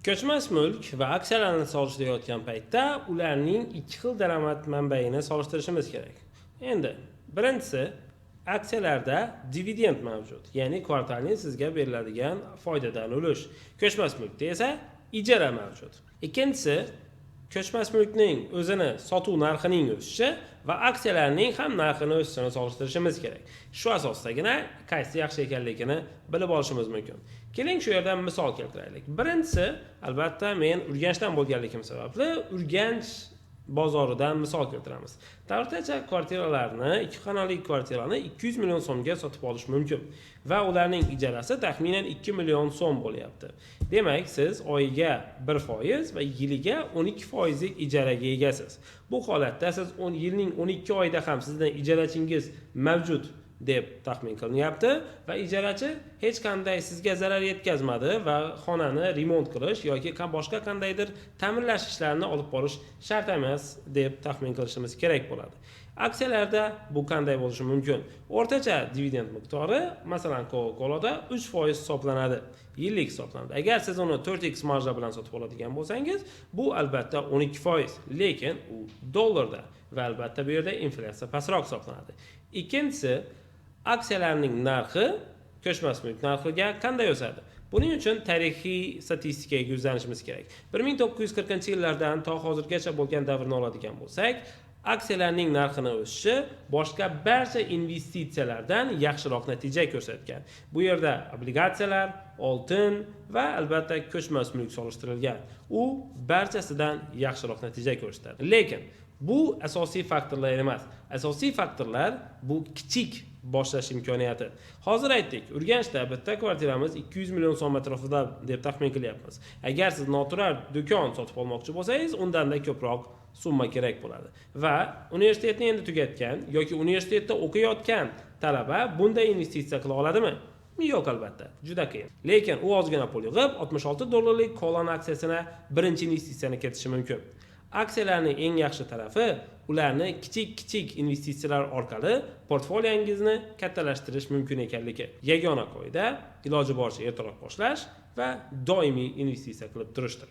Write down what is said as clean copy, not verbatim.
Ko'chmas mulk va aksiyalarni solishtirayotgan paytda ularning ikki xil daromad manbaini solishtirishimiz kerak. Endi birinchisi, aksiyalarda dividend mavjud, ya'ni квартальный sizga beriladigan foydadan ulush. Ko'chmas mulkda esa ijara mavjud. Ikkinchisi, ko'chmas mulkning o'zini sotuv narxining o'sishi va aksiyalarning ham narxini o'sishini solishtirishimiz kerak. Shu asosdagina qaysi yaxshi ekanligini bilib olishimiz mumkin. Keling, shu yerdan misol keltiraylik. Birinchisi, albatta, men Urganchdan bo'lganligim sababli Urganch bozoridan misol keltiramiz. O'rtacha kvartiralarni, ikki xonali kvartirani 200 million so'mga sotib olish mumkin va ularning ijarasi taxminan 2 million so'm bo'lyapti. Demak, siz oyiga 1% va yiliga 12 foizlik ijaraga egasiz. Bu holatda siz 10 yilning 12 oyida ham sizni ijarachingiz mavjud deb taxmin qilinyapti va ijarachi hech qanday sizga zarar yetkazmadi va xonani remont qilish yoki boshqa qandaydir ta'mirlash ishlarini olib borish shart emas deb taxmin qilishimiz kerak bo'ladi. Aksiyalarda bu qanday bo'lishi mumkin? O'rtacha dividend miqdori, masalan, Coca-Cola'da 3% hisoblanadi, yillik hisoblanadi. Agar siz uni 4x marja bilan sotib oladigan bo'lsangiz, bu albatta 12%, lekin u dollarda va albatta bu yerda inflyatsiya pastroq hisoblanadi. Ikkinchisi, aksiyalarning narxi ko'chmas mulk narxiga qanday o'sadi? Buning uchun tarixiy statistikaga yuzlanishimiz kerak. 1940-yillardan to hozirgacha bo'lgan davrni oladigan bo'lsak, aksiyalarning narxini o'sishi boshqa barcha investitsiyalardan yaxshiroq natija ko'rsatgan. Bu yerda obligatsiyalar, oltin va albatta ko'chmas mulk solishtirilgan. U barchasidan yaxshiroq natija ko'rsatadi. Lekin bu asosiy faktorlar emas. Asosiy faktorlar bu kichik boshlash imkoniyati. Hozir aytdik, Urganchda bitta kvartiramiz 200 million so'm atrofida deb taxmin qilyapmiz. Agar siz noturar do'kon sotib olmoqchi bo'lsangiz, undanda ko'proq summa kerak bo'ladi. Va universitetni endi tugatgan yoki universitetda o'qiyotgan talaba bunday investitsiya qila oladimi? Yo'q, albatta, juda qiyin. Lekin u ozgina pul yig'ib, 66 dollarlik Kolani aksiyasini birinchi investitsiyani kiritishi mumkin. Aksiyalarning eng yaxshi tarafi ularni kichik-kichik investitsiyalar orqali portfoliongizni kattalashtirish mumkin ekanligi. Yagona qoida: iloji boricha ertaroq boshlash va doimiy investitsiya qilib turishdir.